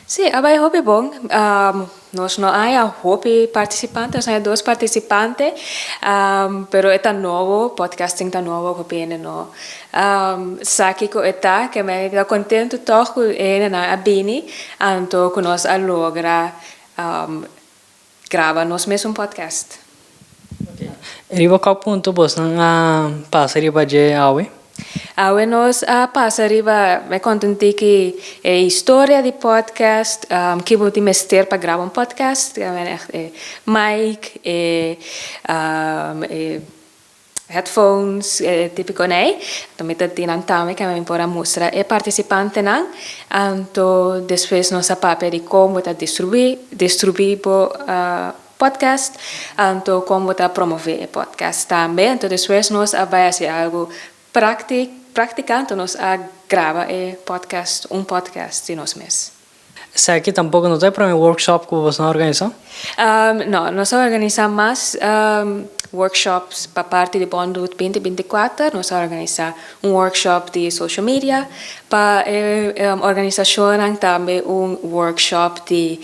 Sí, a bai hopi bon. Nos no a haya hopi participante, nos a haya dos participante, pero e ta nobo, podcasting ta nobo, hopi hende no sa kico e ta. Ke mi ta contento toch cu e hendenan a bini, anto cu nos a logra graba nos mesun podcast. Riba cua punto bosnan a pasa riba dje awe? Awe nos a pasa riba, mi conta un tiki e historia di podcast, ki bo tin mester pa graba un podcast, e mic, e e headphones, e tipico nei. Anto mi ta tin nan tambe ke mi por a mustra e participantenan. Anto despues nos a papia di con bo ta distribui, distribui bo podcast, anto kon bo ta promové e podcast tambe. Anto despues nos a bai hasi algu práktik, práktika, anto nos a graba e podcast, un podcast di nos mes. Esaki tampoko no ta e promé workshop ku boso a organisá? No, nos a organisá mas workshops pa parti di Bondwood 2024. Nos a organisá un workshop di social media pa e organisashonnan, tambe un workshop di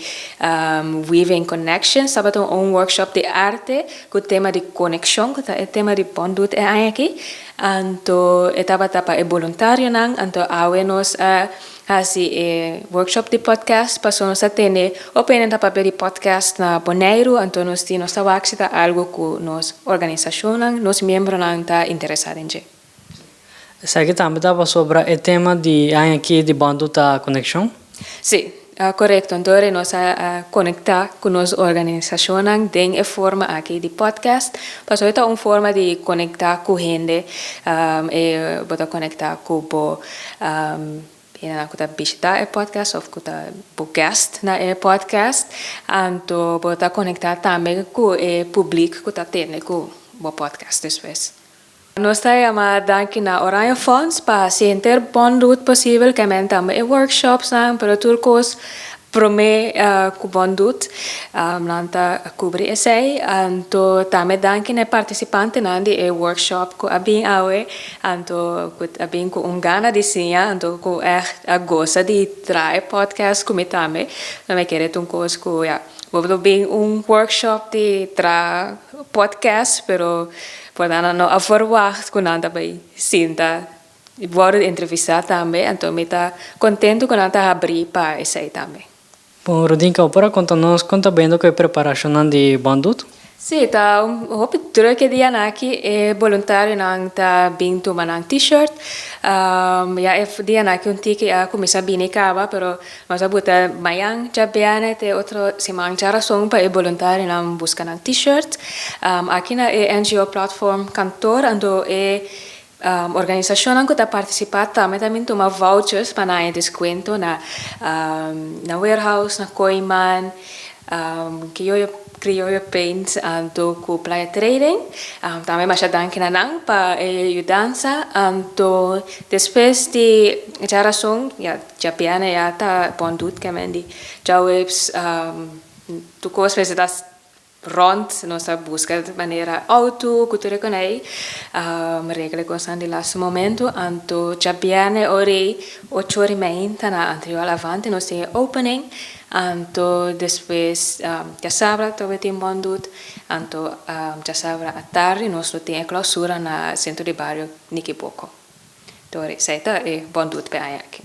Weaving Connections, tabata un workshop di arte ku tema di konekshon, ku ta e tema di Bondwood e aña aki. Anto e tabata pa e boluntarionan, anto awe nos a hasi e workshop di podcast pasobra nos a tende hopi hende ta papia di podcast na Boneiru, anto nos di nos ta wak si ta algu ku nos organisashonnan, nos miembronan ta interesá den dje. Esaki tambe ta pasobra e tema di e aña aki di Bòndu ta konekshon? Sí, korekto. Anto ora nos a konektá ku nos organisashonnan den e forma aki di podcast, pasobra e ta un forma di konektá ku hende, e bo ta konektá ku bo hendenan ku ta bishitá e podcast òf ku ta bo guest na e podcast, anto bo ta konektá tambe ku e publik ku ta tende ku bo podcast despues. Nos ta yama danki na Oranje Fonds pa hasi henter bon doet posibel, ke men tambe e workshopsnan, pero tur kos prome ku bon doet, nan ta kubri esei. Anto tambe danki na e partisipantenan di e workshop ku a bin awe, anto ku a bin ku un gana di siña, anto ku ègt a gosa di traha e podcast ku mi tambe. Mi kere ta un kos ku ya, bo lo bin un workshop di traha podcast, pero Por nan no a verwacht ku nan ta bai sinta i wòrdu entrevistá tambe, anto mi ta kontentu ku nan ta habrí pa esei tambe. Bon, Rudinka, bo por a konta nos kon ta bayendo ku e preparashonnan di Bòndut? Sí, ta un hopi druk e dianan aki. E boluntarionan ta bin tuma nan T-shirt. Ya e dianan aki un tiki a kuminsá bini kaba, pero Nos a buta mañan djabièrnè te otro siman djarason pa e boluntarionan buska nan T-shirt. Aki na e NGO Platform kantoor anto e organisashonnan ku ta partisipá tambe ta bin tuma vouchers pa nan haña deskuento na na Warehouse, na Kooiman, Krioyo Krioyo Paint anto ku Playa Trading. Tambe masha danki na nan pa e yudansa. Anto despues di djarason ya Djabièrnè ya ta bon dut ke men di djaweps tur kos mester ta rònt, nos ta buska manera outo ku tur e konei regla e kosnan di lastu momentu. Anto djabièrnè ora ei ocho ora i meinta na Antriol Avante nos tin e opening, anto despues djasabra ta tin bon dut, anto djasabra atardi nos lo tin e klousura na Sentro di Bario Nikiboko. Tori, esei ta e bon dut p'e aña aki.